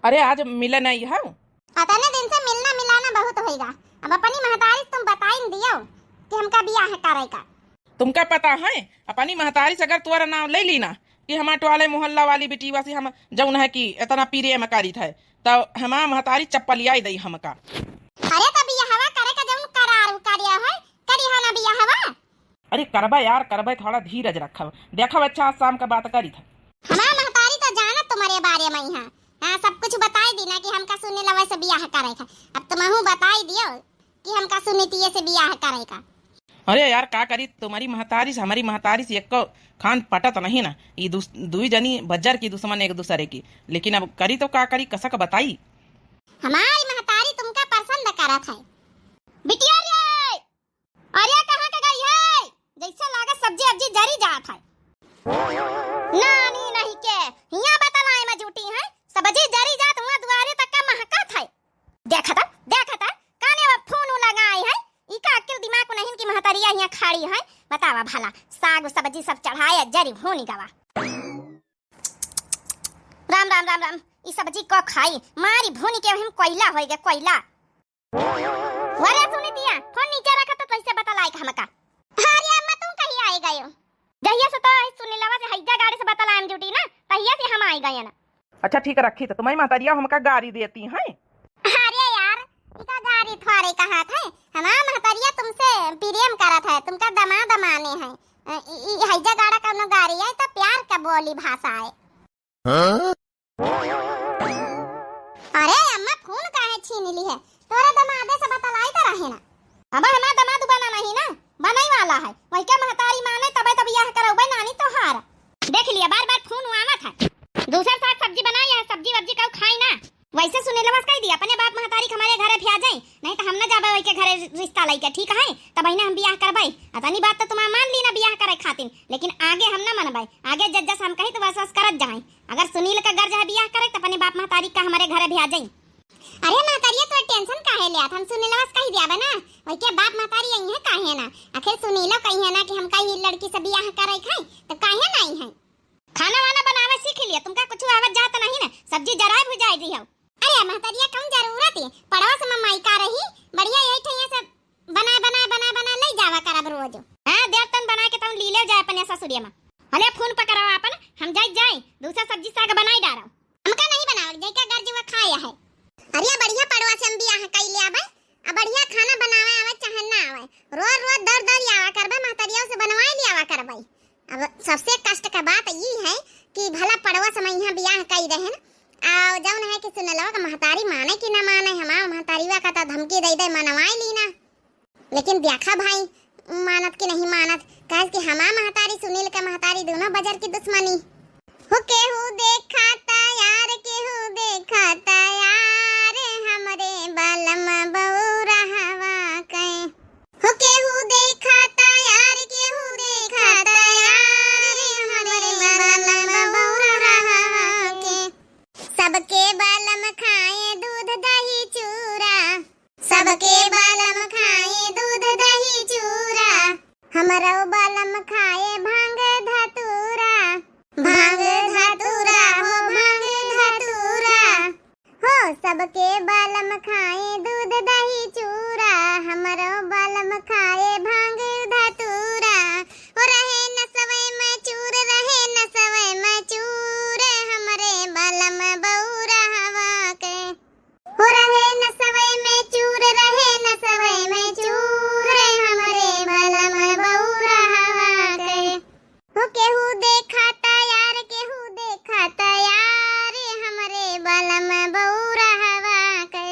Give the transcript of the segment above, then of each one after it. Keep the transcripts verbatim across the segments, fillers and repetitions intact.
अरे आज मिले नहीं है। अतने दिन से मिलना मिलाना बहुत होइगा। अब अपनी महतारी से तुम बताई न दियो कि हमका बियाह करे का। तुमका पता है, अपनी महतारी से अगर तुम्हारा नाम ले ली ना कि हमार टोले मोहल्ला वाली बिटिया से हम जौन है कि इतना प्रेम करित है, तो हमार महतारी चप्पलियाई दई हमका। अरे तो बियाहवा करे का जौन करार उकारिया है, करी हो ना बियाहवा। अरे करबे यार, करबे, थोड़ा धीरज रखब। देखब, अच्छा, आज शाम का बात करी था। हमार महतारी तो जानत तुम्हारे बारे में ही है। हाँ, सब कुछ बताई दी ना कि हमका सुनीलवा से बियाह करे का। अब तुमहू बताई दियो कि हमका सुनीतिये से बियाह करे का। अरे यार, का करी, तुम्हारी महतारी से, हमारी महतारी से एको खान पटत नहीं ना। ई दुस-, दुई जनी बज्जर की दुश्मन एक दूसरे की। लेकिन अब करी तो का करी, कसक बताई। हमारी महतारी तुमका पसंद करत है। बिटिया रे, अरे कहाँ के गई है? जैसे लागत सब्जी अब्जी जरी जात है। नानी नहीं के, हियाँ बतलाए में जुटी है। सब्जी जरी जात हुआ दुआरे तक का महकत है। देखत, देखत, काने अब फोन लगाए है। इका अक्ल दिमाग नहीं कि महतरिया हियाँ खड़ी है। बतावा भला, साग सब्जी सब चढ़ाए जरी भूनी गवा। राम, राम, राम, राम। ई सब्जी को खाई? मारी भूनी के हम कोयला होइगे, कोयला। अरे सुनीतिया, फोन नीचे रखा तो कैसे बतलाए का हमका? अरे अम्मा, तुम कहीं आई गयो? जहिया से तो इस सुनीलवा से हैजा गाड़ी से बतलाए में जुटी ना, तहिया से हम आई गए ना। अच्छा ठीक है, रखी तो तुम्हारी महतरिया हमका गारी देती है। अरे यार, इका गारी थोड़े कहा था, हमार महतरिया तुमसे प्रेम करत है, तुमका दमाद माने है। अ, ई, ई हैजा गाड़ा कौनो गारी है, तो प्यार का बोली भाषा है। हाँ? अरे अम्मा, फोन काहे छीन ली है? तोरे दमादे से बतलाई तो रहे ना। अब हमार दमाद बना नहीं ना, बनई वाला है। वही के महतारी माने तबे तो बियाह करउबे नानी तोहार। देख लिया, बार बार फोन आवत है। दूसर साग सब्जी बनाई है, सब्जी वब्जी कऊ खाई ना। वैसे सुनीलवा से कह दिया, अपने बाप महतारी के हमारे घरे भेजइ, नहीं तो हम ना जाबे वही के घरे रिश्ता लइके, ठीक है? तब ही ना हम बियाह करबे। अतनी बात तो तुम्हार मान ली ना बियाह करे खातिर, लेकिन आगे हम ना मनबे। आगे जज जस हम कही तो बस बस करत जाए। अगर सुनील का गर्ज है बियाह करे, तो अपने बाप महतारी का हमारे घरे भेजइ। अरे महतारिया, तो टेंशन काहे लेत? हम सुनीलवा से कह दिया बा ना, वही के बाप महतारी आई है काहे ना? आखिर सुनीलो कही है ना कि हमका ई लड़की से बियाह करे खाई, तो काहे ना आई है? खाना वाना बनावे सीख लिया, तुमका कुछ आवत जात नहीं ना, सब्जी जराए भुजाए दी हो। अरे महतरिया, कौन जरूरत है? पड़वा से मम्माई का रही, बढ़िया यही ठैया से बनाए, बनाए, बनाए, बनाए ले जावा करब रोज। हाँ, देर तन बनाए के तउन लीले जाए अपने ससुरिया में। हले फोन पकड़ाओ आपन, हम जाई जाई, दूसरा सब्जी साग बनाई डारो। हमका नहीं बनावे, जेका गर्ज हुआ खाया है। अरे बढ़िया पड़वा से हम बियाह कई ले आबे, आ बढ़िया खाना बनावे आवे चाहे ना आवे, रोज रोज दर दर आवा करबे, महतरिया से बनवाए ले आवा करबे। अब सबसे कष्ट का बात ई है कि भला पड़वा समय यहाँ बियाह कई रहन, आ जौन है कि सुनलवा का महतारी माने कि ना माने, हमार महतारीवा का तो धमकी दे दे मनवाए ली ना। लेकिन देखा भाई, मानत कि नहीं मानत, काहे कि हमार महतारी सुनील के महतारी दोनों बजर की दुश्मनी। हो केहू देखा ता यार, केहू देखा ता यार, हमरे बलम बउरहवा के। हो केहू देखा ता यार, केहू देखा ता यार, हमरे बलम बउरहवा के। सबके बलम खाए दूध दही चूरा, सबके बलम खाए दूध दही चूरा, हमरो बलम खाए भांग धतूरा, भांग धतूरा हो भांग धतूरा। हो सबके बलम खाए दूध दही चूरा, हमरो बलम खाए भांग धतूरा। हो रहे नसवे में चूर, रहे नसवे में चूर, हमरे बलम बउरहवा के। हो रहे नसवे में चूर, रहे नसवे में चूर, हमरे बलम बउरहवा के। हो केहू देखा ता यार, केहू देखा ता यार, हमरे बलम बउरहवा के।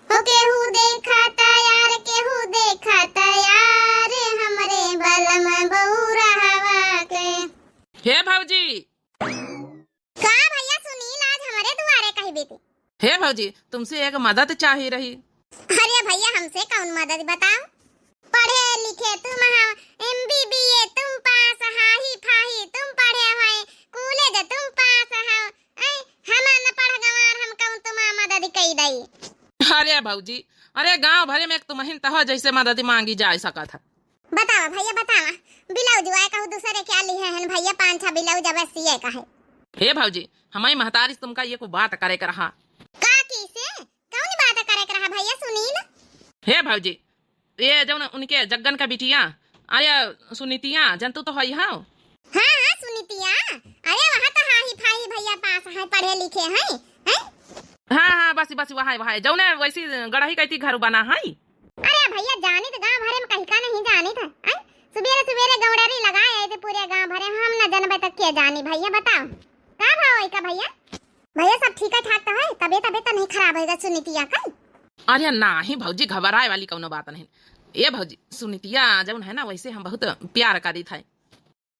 हो केहू देखा ता यार, केहू देखा ता यार, हमरे बलम बउरहवा के। हे भौजी, का भैया सुनील आज हमरे दुआरे कही बीती? हे भौजी, तुमसे एक मदद चाही रही। अरे भैया, हमसे कौन मदद बताओ? पढ़े लिखे तुम हो, एमबीबीए तुम पास, हाही फाही तुम पढ़े हो, कॉलेज तुम पास हो, ऐ, हम अनपढ़ गंवार, हम कौन तुम्हार मदद कई दई? अरे भौजी, अरे गांव भरे में एक तुमहिन तहो जैसे मदद मांगी जा सकत है। बतावा भैया, बतावा, ब्लाउज वाए कहू दूसरे क्या लिहे हन भैया, पाँच छह ब्लाउज अब सिए का है। हे भौजी, हमारी महतारी से तुमका ये को बात करे के रहा। हे भौजी, ये जौन उनके जग्गन का बिटिया, अरे सुनीतिया, जन तू तो हई हौ। हाँ, हाँ, सुनीतिया। अरे, वहाँ तो हाही फाही भैया पास है, पढ़े लिखे हैं, हैं? हाँ, हाँ, बस, बस, वहाँ, वहाँ, जौने वैसी गढ़ही कहती घर बना है। अरे भैया, जानित गाँव भरे में कहीं का नहीं जानित है, हैं? सुबेरे सुबेरे गौड़री लगाए आए थे पूरे गाँव भरे, हम न जनबे तो के जानी भैया, बताओ। का भाव है का भैया? भैया, सब ठीक है ठाक तो है? तबीयत, तबीयत तो नहीं खराब होएगा सुनीतिया का? अरे नाही भौजी, घबराए वाली कौनो बात नहीं। ए भौजी, सुनीतिया जौन है ना, वैसे हम बहुत प्यार करीत है।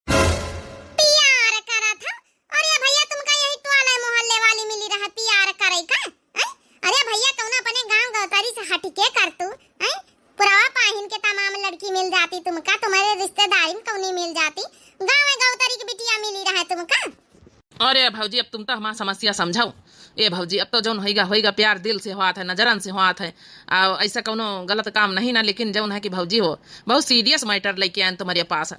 प्यार करत हम? अरे भैया, तुमका यही टोले मोहल्ले वाली मिली रहा प्यार करे का? हैं? अरे भैया, कौनो अपने गाँव गौतरी से हट के कर तू, हैं? पुरवा पाहिन के तमाम लड़की मिल जाती तुमका, तुम्हारे रिश्तेदारी में कौनी मिल जाती, गाँव गौतरी की बिटिया मिली रहा तुमका। अरे भौजी, अब तुम तो हमार समस्या समझाओ। ए भौजी, अब तो जौन होइगा, होइगा, प्यार दिल से होत है, नजरन से होत है। आ, ऐसा कौनो गलत काम नहीं ना, लेकिन जौन है कि भौजी हो, बहुत serious matter लेके आए तुम्हारे पास।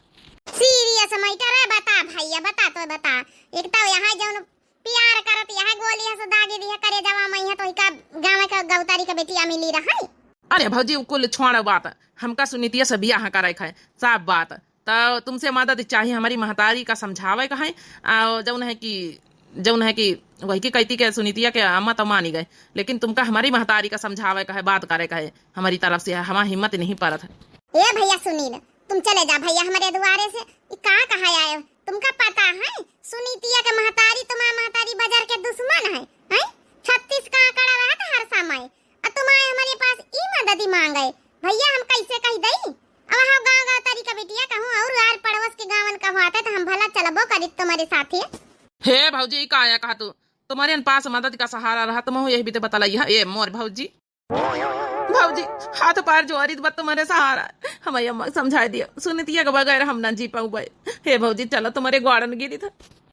Serious matter है? बता भैया, बता तो बता। एक तो यहाँ जौन प्यार करत, यहाँ गोली हंस दागी दिया करे जवा मैं, यहाँ तो इका गाँव का गौतारी का बेटिया मिली रहा है। अरे भौजी, उ कुल छोड़ बात, हमका सुनीतिया से बियाह करे है, साफ बात। तो तुमसे मदद चाहिए, हमारी महतारी का समझावे का है, और जौन है कि, जौन है कि वही की कहती के सुनीतिया के अम्मा तो मानी गए, लेकिन तुमका हमारी महतारी का समझावे का है, बात करे का है, हमारी तरफ से हमार हिम्मत नहीं परत है। ए भैया सुनील, तुम चले जा भैया हमारे दुआरे से, ई का कहा आए हो? तुमका पता है सुनीतिया के महतारी, तुम्हार महतारी बजर के दुश्मन है, हैं? छत्तीस का आंकड़ा रहत हर समय, और तुम आए हमारे पास ई मददी मांगे। भैया, हम कैसे कह दई? अब हम गाँव गौतारी का बिटिया कहूँ और यार पड़ोस के गाँवन का होते तो हम भला चलबो करित तुम्हारे साथे। हे भौजी, ई का आया कहा तू? तुम्हारे पास मदद का सहारा रहा, तुम यही भी तो बतलाई है। ए मोर भौजी, भौजी, हाथ पैर जोड़ित बा तुम्हारे सहारा, हमारी अम्मा के समझाए दिया, सुनीतिया के बगैर हम ना जी पाऊबे। हे भौजी, चलो तुम्हारे ग्वाड़न गिरी था।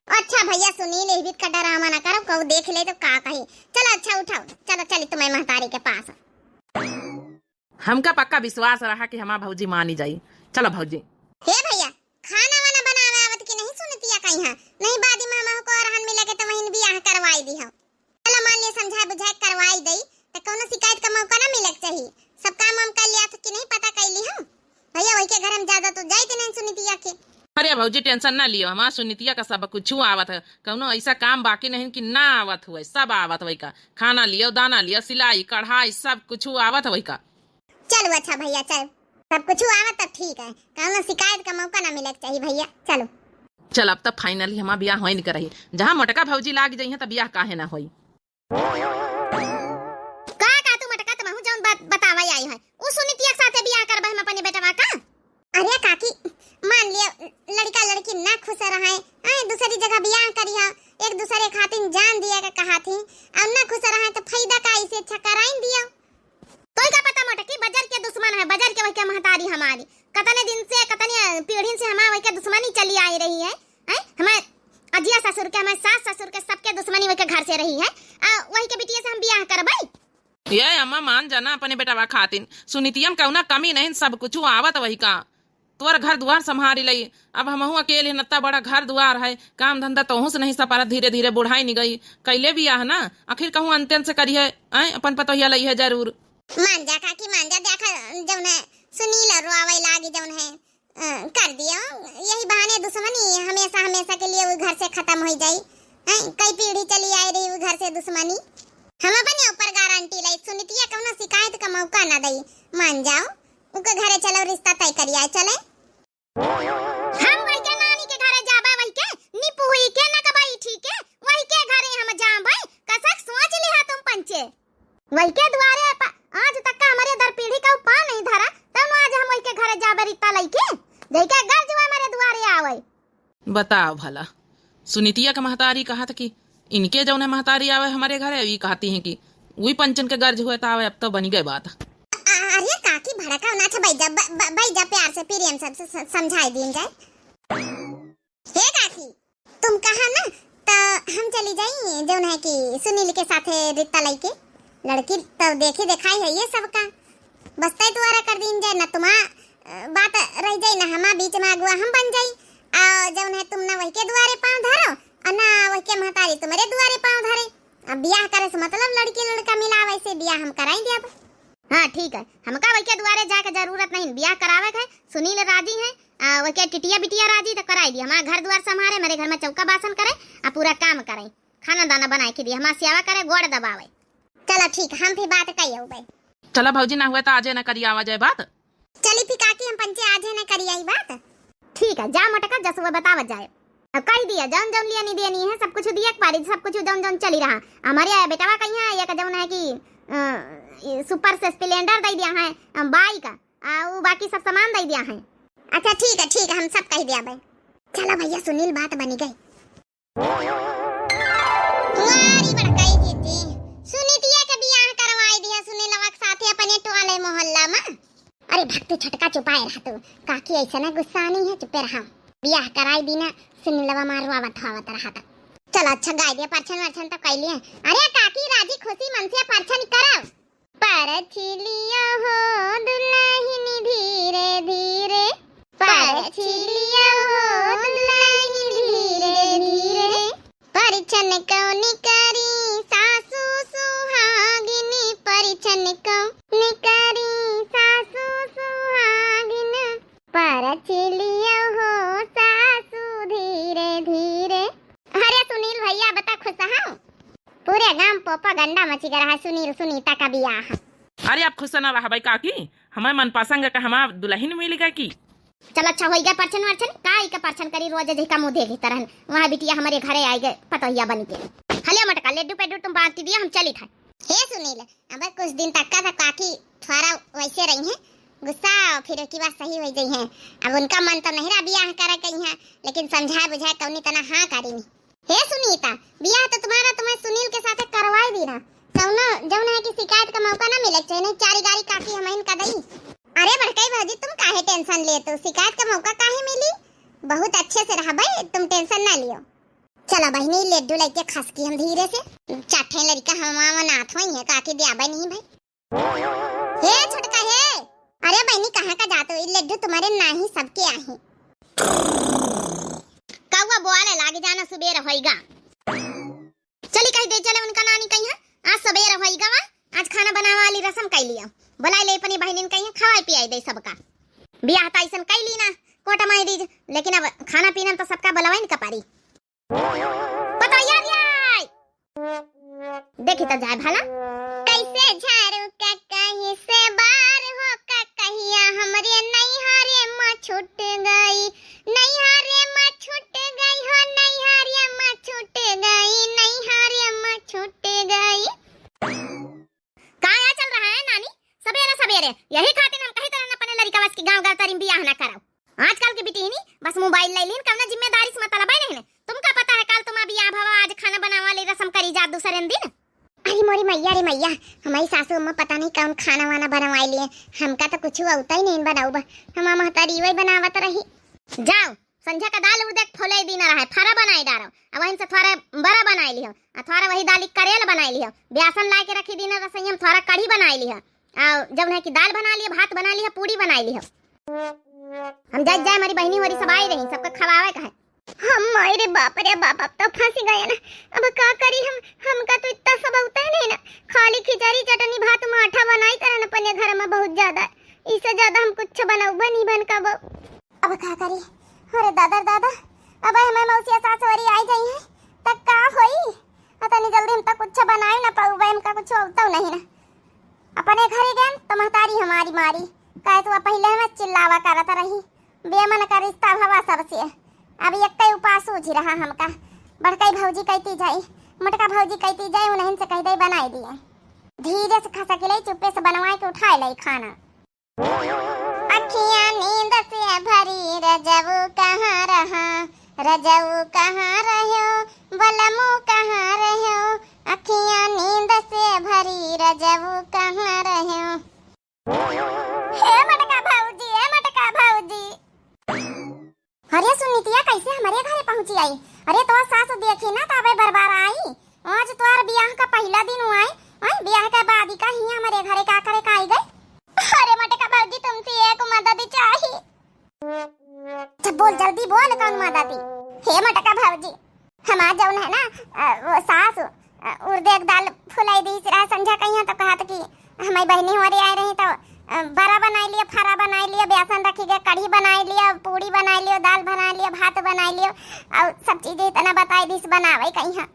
अच्छा भैया सुनील, यही बीत का डरामा ना करो, कहू देख ले तो का कही। चलो अच्छा उठाओ, चलो चली तुम्हारे महतारी के पास। हमका पक्का विश्वास रहा कि हमार भौजी मानी जाई। चलो भौजी। हे भैया, खाना वाना बनावे आवत कि नहीं सुनीतिया का यहाँ? नहीं बाद में हमहू को रहन मिले के तो वहीं बियाह करवाई दी हम। चलो मान लिया समझा बुझा के करवाई दई, तो कौनो शिकायत का मौका ना मिले के चाहिए। सब काम हम कर लिया था कि नहीं पता कैली हम। भैया वही के घर हम ज्यादा तो जाइत नहीं सुनीतिया के। अरे भौजी tension ना लियो, हमार सुनीतिया का सब कुछ आवत है, कौनो ऐसा काम बाकी नहीं कि ना आवत हुए, सब आवत वही का। खाना लियो, दाना लियो, सिलाई, कढ़ाई, सब कुछ आवत वही का। चलो अच्छा भैया, चल, सब कुछ आवत तब ठीक है, कौनो शिकायत का मौका ना मिले के चाहिए भैया। चलो। चल, अब तब finally हमार बियाह होई नहीं करही, जहाँ मोटका भौजी लाग जाई है तब बियाह काहे ना होई। का, का तू मोटका, तुमहू जौन बात बतावा आई है, उ सुनीतिया के साथे बियाह करबे हम अपने बेटवा का? अरे काकी, मान लिया लड़का लड़की ना खुश रहे, आए दूसरी जगह बियाह करिहा, एक दूसरे खातिर जान दिया के कहा थी, और ना खुश रहे तो फायदा का, इसे अच्छा कराइन दिया। तोई का पता मोटकी, बजर के दुश्मन है, बजर के वही के महतारी हमारी। कतने दिन से, कतने पीढ़ी से हमार वही के दुश्मनी चली आई रही है। हैं? हमार अजिया ससुर के, हमार सास ससुर के, सबके दुश्मनी वही के घर से रही है। आ, वही के बिटिया से हम बियाह करबई। ये अम्मा मान जाना अपने बेटवा खातिन। सुनीतिया में कौना कमी नहीं, सब कुछ आवत वही का। तोर घर दुआर संभारी लई। अब हमहू अकेले हन, इतना बड़ा घर दुआर है, काम धंधा तोहू से नहीं सपारत, धीरे धीरे बुढ़ाई निगई, कैले बियाह ना, आखिर कहूँ अंतन से करिहे, आए, अपन पतोहिया लई है जरूर। मान जा काकी, मान जा, देखा जौन है, सुनील रोवे लागी जौन है, अ, कर दियो, यही बहाने दुश्मनी हमेशा, हमेशा के लिए वो घर से खत्म हो जाई। हैं, कई पीढ़ी चली आई रही वो घर से दुश्मनी। हम अपने ऊपर गारंटी लाई, सुनीतिया कौनो शिकायत का मौका ना दई, मान जाओ। उनके घरे चलो, रिश्ता तय करिया चले। हम वही के नानी के घरे जाबे, वही के निपुई के नकबई ठीक है, वही के घरे हम जाबे। कसक सोच लिहा तुम पंचे। वही के दुआरे प-, आज तक का हमारे दर पीढ़ी का पाँव नहीं धरा, तब आज हम वही के घरे जाबे रिश्ता लइके, जई के गर्ज हुआ हमारे दुआरे आवे। बताओ भला, सुनीतिया के महतारी कहत कि इनके जौन है महतारी आवे हमारे घरे, ई कहती हैं कि वही पंचन के गर्ज हुए तो आवे, अब तो बनी गए बात। अरे काकी भड़काओ ना, अच्छा बैठ जा, ब-, ब-, बैठ जा, प्यार से प्रेम से, से, से समझाई दीन जाए। हे काकी, तुम कहा ना, तो हम चली जाई जौन है कि सुनील के साथे रिश्ता लइके। लड़की तो देखी देखाई है ये सबका, बस तय द्वारा कर दीन जाए ना, तुम्हार अ, बात रह जाई ना, हमार बीच में अगुआ हम बन जाई। आ जौन है तुम ना वही के दुआरे पाँव धरो, और ना वही के महतारी तुम्हारे दुआरे पाँव धरे। अब बियाह करे से मतलब लड़की लड़का मिलावे से बियाह हम कराई दिया। हाँ ठीक है, हमका वैके दुआरे जाके जरूरत नहीं, बियाह करावे के है, सुनील राजी है, आ, वैके टिटिया बिटिया राजी तो कराई दी। हमारा घर दुआर संभारे, हमारे घर में चौका बासन करे, आ पूरा काम करे, खाना दाना बनाए के दिए, हमार सेवा करे, गोड़ दबावे। चला ठीक, हम फिर बात कई अउबे। चला भौजी, ना हुआ तो आजे ना करी आवा जाए बात। चली फिर काकी, हम पंचे आजे ना करी आई बात। ठीक है, जा मोटका, जसुआ बतावत जाए। अब कही दिया, जौन जौन लेनी देनी है, सब कुछ दिया के पारी, सब कुछ जौन जौन चली रहा। हमारे यहाँ बेटवा कहीं है, एक जौन है कि, अ, ई सुपर से स्प्लेंडर दे दिया है, अ, बाइक, आ, उ बाकी सब सामान दे दिया है। अच्छा ठीक है, ठीक है, हम सब कही दिया भाई। चला भैया, सुनील, बात बनी गई। वारी बड़काई दीदी, सुनीतिया के बियाह करवाई दिया सुनीलवा के साथे अपने टोले मोहल्ला में। अरे भक्ति छोटका, चुपाए रहा तू, काकी ऐसा ना गुस्सानी है, चुपे रहा। बियाह कराई दी ना, सुनीलवा मार रोवत होवत रहा था। चल अच्छा, गाय दिया परछन वरछन तो कैलिए। अरे काकी, राजी खुशी मन से परछन करब। परछिलिया हो दुलहिन धीरे धीरे, परछिलिया हो दुलहिन धीरे धीरे। परिछन कौन करी सासु सुहागिन, परिछन कौन करी सासु सुहागिन। परछिलिया हो सासु धीरे धीरे। अरे सुनील भैया, बता खुश हौ? पूरे गांव प्रोपागंडा मची गया है सुनील सुनीता का बियाह। अरे आप खुश ना रहबै काकी, हमारे मनपसंद का हमार दुलहिन मिल गए की। चल अच्छा होई गए परछन वरछन, का ई का परछन करी, रोज जही का मुंह देखी तरहन। वहाँ बिटिया हमारे घरे आई गए पतोहिया बन के। हले मोटका, लड्डू पेड्डू तुम बांटी दिया, हम चली था। हे सुनील, अब कुछ दिन तक का तो काकी थोड़ा वैसे रही हैं, गुस्सा, फिर की बात सही हो गई है। अब उनका मन तो नहीं रहा बियाह करे कहीं है, लेकिन समझाए बुझाए कौनी तना हाँ करी नहीं। हे सुनीता, बियाह तो तुम्हारा तुम्हें सुनील के साथ करवाई दी ना, कौनो जौन है कि शिकायत का मौका ना मिले चाहिए, नहीं चारी गारी काकी हमहिन का दई। अरे बड़कई भौजी, तुम काहे टेंशन ले, तो शिकायत का मौका काहे मिली, बहुत अच्छे से रहबै, तुम टेंशन ना लियो। चला बहिनी, लड्डू लेके खसकी हम धीरे से। चार ठे लड़का हमार नाथ होई है, काकी द्याबे नहीं भाई। हे छोटका हे, अरे बहिनी कहाँ का जात हो? ई लड्डू तुम्हारे नाही, सबके आहे। कौआ बोले लागे, जाना सुबेर होइगा। चली कही दे चले उनका नानी कहीं है, आज सुबेर होइगा वा, आज खाना बनावे वाली रसम कई लिया। बुलाई ले अपनी बहिनिन कहीं, खवाई पियाई दे सबका। बियाह तो ऐसन कई ली ना, कोटा माई दीज, लेकिन अब खाना पीना तो सबका बुलवाइन का पारी। पतोहिया रे आई। देखी तो जाए भला। कैसे झाड़ू का कहीं से बार हो का कहिया हमरे नैहरे में छूट गई, नैहरे में छूट गई हो, नैहरे में छूट गई, नैहरे में छूट गई। का यहाँ चल रहा है नानी? सबेरे सबेरे यही खातिर हम कही तरह अपने लड़िका बस की गाँव गाँव तारीम बियाह ना कराओ। आजकल की बिटिहनी बस मोबाइल ले लीन, कवना जिम्मेदारी से मतलब है नहीं। तुमका पता है कल तुम्हारा बियाह भवा, आज खाना बनावा ले रसम करी जा दूसरे दिन। अरे मोरी मैया रे मैया, हमारी सासू अम्मा पता नहीं कौन खाना वाना बनवाई लिए, हमका तो कुछ औता ही नहीं बनाऊ बा, हमार महतारी वही बनावत रही। जाओ संझा का दाल उड़द के फुले दीना रहा है, फरा बनाई डारो, अब वहीं से थोड़ा बरा बनाई लिहो, आ थोड़ा वही दाल करेल बनाई लिहो, बेसन ला के रखी दीना रसोई में थोड़ा कढ़ी बनाई लिहो, आ जब है कि दाल बना लिहो, भात बना लिहो, पूड़ी बनाई लिहो। हम जाए जाए हमारी बहनी होरी सब आई रही, सबका खवावे का है। हम माई रे बाप रे बाप, अब तो फंसी गए ना, अब का करी हम, हमका तो इतना सब होता ही नहीं ना, खाली खिचड़ी चटनी भात माठा बनाई तरन अपने घर में बहुत ज्यादा, इससे ज्यादा हम कुछ बनाऊ बनी बन का बहू। अब का करी? अरे दादा रे दादा, अब हमें मौसिया सास वरी आई गई है, तब का होई? अतनी जल्दी हम तो कुछ बनाई ना पाऊ, हमका कुछ होता नहीं ना। अपने घरे गए तो महतारी हमारी मारी, काहे तो पहले हमें चिल्लावा करत रही, बेमन का रिश्ता भवा सबसे। अब एक उपास सूझी रहा हमका, बड़कई भौजी कहती जाई, मोटका भौजी कहती जाई, उन्हें से कह दे बनाई दिए। धीरे से खसक ले, चुप्पे से बनवाए के उठाए ले खाना। अखियाँ नींद से भरी रजऊ कहाँ रहा, रजऊ कहाँ रह्यो, बलमू कहाँ रह्यो, अखियाँ नींद से भरी रजऊ कहाँ रह्यो। हे मटका भौजी, हे मटका भौजी। अरे सुनीतिया, कैसे हमरे घरे पहुँची आई? अरे तोर सास देखी ना, तबे बरबार आई। आज तोर बियाह का पहिला दिन हुआ है, आई बियाह के बाद ही का हियाँ हमरे घरे का करे का आई गई? अरे मटका भौजी, तुमसे एक मदद चाही। अच्छा बोल, जल्दी बोल, कौन मदद? हे मटका भौजी, हमार जौन है ना, अ, वो सास, अ, उड़द के दाल फुलाई दी रहा संझा कहिया तो कहत कि बहिनी हमारी आई रही तो, अ, बरा बनाई लियो, फरा बनाई लियो, बेसन रखी के कढ़ी बनाई लियो, पूड़ी बनाई लियो, दाल बनाई लियो, भात बनाई लियो, और सब चीज इतना बताई दिस बनावे कहीं। हाँ।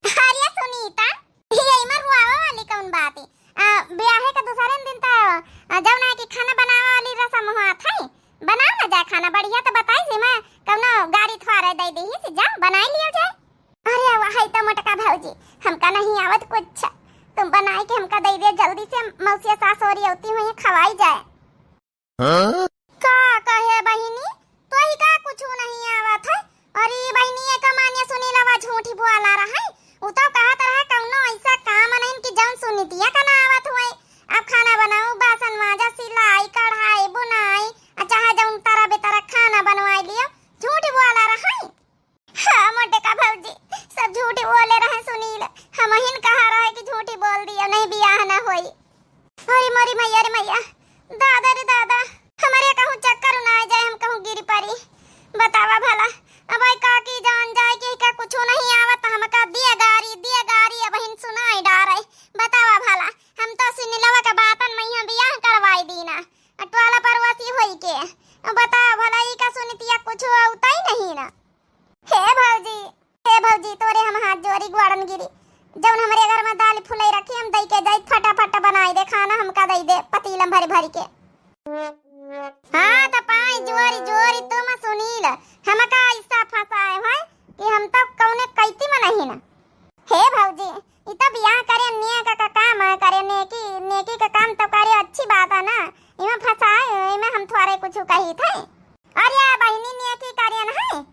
अरे सुनीता, ये इमर रुआवा वाली कौन बात है? आ, ब्याहे के दूसरे दिन तो, आ, जौन है कि खाना बनावे वाली रसम हुआ था, बनाओ ना जाए खाना बढ़िया, तो बताई सी मैं कौनो गाड़ी थ्वारे दे दी से जा बनाई लियो जाए। अरे वही तो मोटका भौजी, हमका नहीं आवत कुछ, तुम बनाई के हमका दे दे जल्दी से, मौसिया सास और अवती हुई खवाई जाए। हाँ? का कहे बहिनी, तोही का कुछु नहीं आवत है? अरे बहिनी, एक मानिया सुनीलवा झूठी बोला रहा है, उ तो कहत रहा कौनो ऐसा काम नहीं कि जौन सुनीतिया का ना आवत हुए। अब खाना बनाऊ, बासन माजा, सिलाई, कढ़ाई, बुनाई, आ चाहे जौन तरह बेतरह खाना बनवाई लियो, झूठी बोला रहा है। हाँ मोटका भौजी, सब झूठी बोले रहे सुनील, हमहिन कहा रहे कि झूठी बोल दियो, नहीं बियाह ना होई। अरे मोरी मैया रे मैया, दादा रे दादा, हमरे कहूँ चक्कर ना आ जाए, हम कहूँ गिर पड़ी। बतावा भला, अब आई काकी जान जाए कि का कुछो नहीं आवत, हमका दिया गारी, दिया गारी, अब हिन सुनाई डारे। बतावा भला, हम तो सुनीलवा के बातन में यहाँ बियाह करवाई दीना, अटवाला परवासी होई के। अब बतावा भला, ई का सुनीतिया कुछो अवतई नहीं ना। हे भौजी, हे भौजी, तोरे हम हाथ जोरी ग्वाड़न गिरी, जौन हमरे घर में दाल फुलाई रखी, हम दई के जाई फटाफट बनाई दे खाना, हमका दई दे पतीला में भरी भरी के। हाँ, त पाई जोरी जोरी तुम सुनील, हमका ऐसा फंसाए है कि हम तो कौने कैती में नहीं ना। हे भौजी, ई तो बियाह करे नेक का काम है, करे नेकी, नेकी का काम तो करे, अच्छी बात है ना। इमे फंसाए, इमे हम थोड़े कुछ कही थे। अरे बहिनी, नेकी करे न है।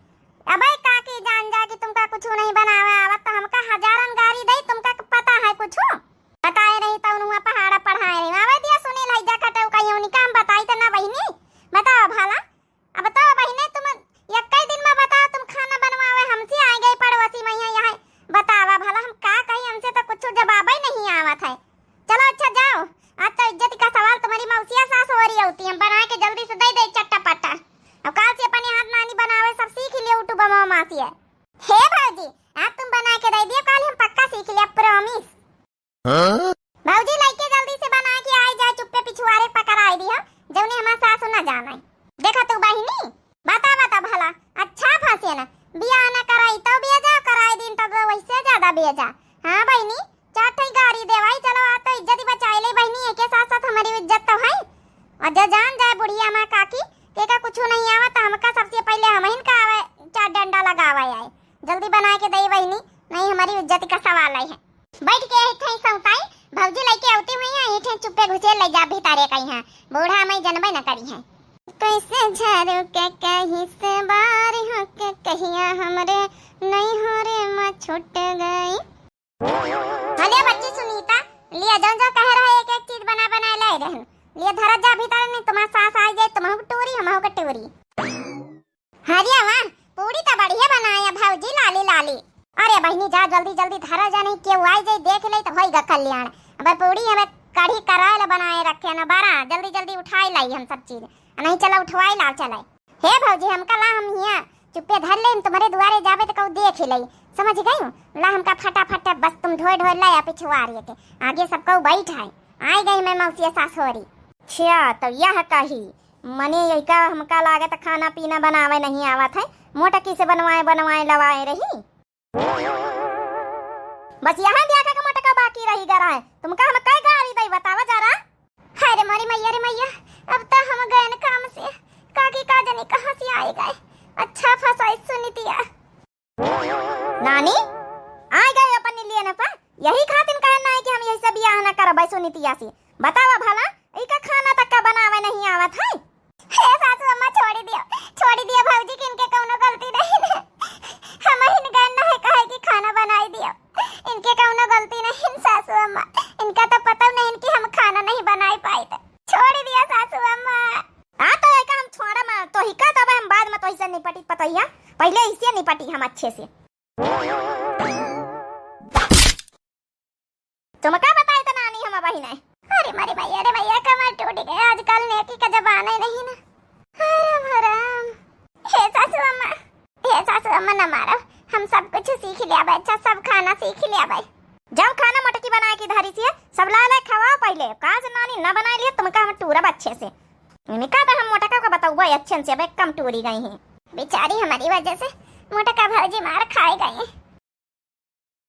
अबे काकी जान जा कि तुमका कुछ नहीं बनावे आवत, तो हमका हजारन गारी दे, तुमका पता है कुछ? बताए रही तो उनुआ पहाड़ा पढ़ाए रही। आवे दिया सुनील है जा कटे कहीं उनका हम बताई तो ना बहिनी। बताओ भला, अब तो बहिने तुम एक ही दिन में बताओ, तुम खाना बनवावे हमसे आ गई पड़ोसी मैया यहाँ। बतावा भला हम का कही, हमसे तो कुछ जवाब ही नहीं आवत है। चलो अच्छा जाओ, आज तो इज्जत का सवाल तुम्हारी मौसिया सास हो रही होती, हम बना के जल्दी से दे दे चट्टा पट्टा। अब काल से अपने हाथ नानी बनावे सब सीख लियो YouTube माँ मासी है। हे भौजी, आज तुम बना के दे दियो, काल हम पक्का सीख लिया, promise। हाँ? भौजी लइके जल्दी से बना के आई जाए, चुप्पे पिछुआरे पकड़ाई दियो, जौने हमार सासु ना जाने। देखा तू बहिनी, बता बता भला, अच्छा फंसे ना, बियाह ना कराई तो बेजा, कराई दिन तो वैसे ज्यादा बेजा। हाँ बहिनी, चार ठई गारी देवाई, चलो आ तो इज्जत ही बचाई ले बहिनी, एके साथ साथ हमारी इज्जत तो है। और जो जान जाए बुढ़िया माँ काकी, के का कुछ नहीं आवा तो हमका सबसे पहले हम ही का आवे, चार डंडा लगावा आए। जल्दी बना के दई बहिनी, नहीं हमारी इज्जत का सवाल है। बैठ के इथे सौताई, भौजी लइके अवती हुई है, इथे चुप्पे घुसे ले जा भीतरे कहीं है, बूढ़ा मैं जनबे न करी है। कैसे झारू के कही से बार हो के कहिया हमरे नहीं हो रे माँ छूट गई। हले बच्ची सुनीता, लिया जौन जौन कह रहे एक एक चीज बना बना ले रहन, लिया धरा जा भीतर नहीं तुम्हार सास आ जाए, तुम्हार टूरी हम के टूरी। हरिया वाह, पूड़ी तो बढ़िया बनाया भौजी, लाली लाली। अरे बहिनी जा जल्दी जल्दी धरा जा, नहीं केहू आई जाई देख ले तो होई गा कल्याण। अब पूड़ी हमें कढ़ी कराए ला बनाए रखे ना बारा, जल्दी जल्दी उठाई लाई हम सब चीज। नहीं चला उठवाई लाओ चले। हे भौजी हमका ला हम हिया चुप्पे धर ले, तुम्हारे दुआरे जाबे तो कहू देख ही लई, समझ गई? ला हमका फटाफट बस तुम ढोए ढोए लाया पिछुआर के आगे सब कहू बैठ है। आई गई मैं मौसिया सासोरी। अच्छा तो यह कही मने यहिका हमका लागत खाना पीना बनावे नहीं आवत है, मोटकी से बनवाए बनवाए लवाए रही। बस यहाँ ब्याह का मोटका बाकी रही गरा है, तुमका हम कई गारी दई बतावा जरा। हाय रे मोरी मैया रे मैया, अब तो हम गए न काम से, काकी का जनी कहाँ से आए गए। अच्छा फंसाई सुनीतिया। नानी, आ गए अपन लिए न पा, यही खातिर कहन ना है कि हम यही से बियाह ना करब सुनीतिया से। बतावा भला, ई का खाना तक का बनावे नहीं आवत है? हे सासू अम्मा, छोड़ी दियो, छोड़ी दियो भौजी, कि इनके कौनो गलती नहीं है। हम ही गए ना है कहे कि खाना बनाई दियो, इनके कौनो गलती नहीं सासू अम्मा, इनका तो पता नहीं कि हम खाना नहीं बनाई पाई तो छोड़ी दियो सासू अम्मा। आ तो एका हम छोड़ा मा, तो ही का तब हम बाद में तो इसे निपटी पतैया, पहले इसे निपटी हम अच्छे से। तुमका बताई तो नानी हम बहिने। अरे मारे भैया रे भैया, कमर टूट गए, आजकल नेकी का जमाना ही नहीं ना। अरे राम राम। हे सासू अम्मा, हे सासू अम्मा न मारो, हम सब कुछ सीख लिया बे, अच्छा सब खाना सीख लिया बे। जाओ खाना मोटकी बनाए के धरी से, सब ला ले खवाओ पहिले। काज नानी ना बनाए लिए तुमका हम टूरब अच्छे से। इनका तो हम मोटका को बतउबे अच्छे से, अब कम टूरी गई हैं। बेचारी हमारी वजह से मोटका भौजी मार खाए गई हैं।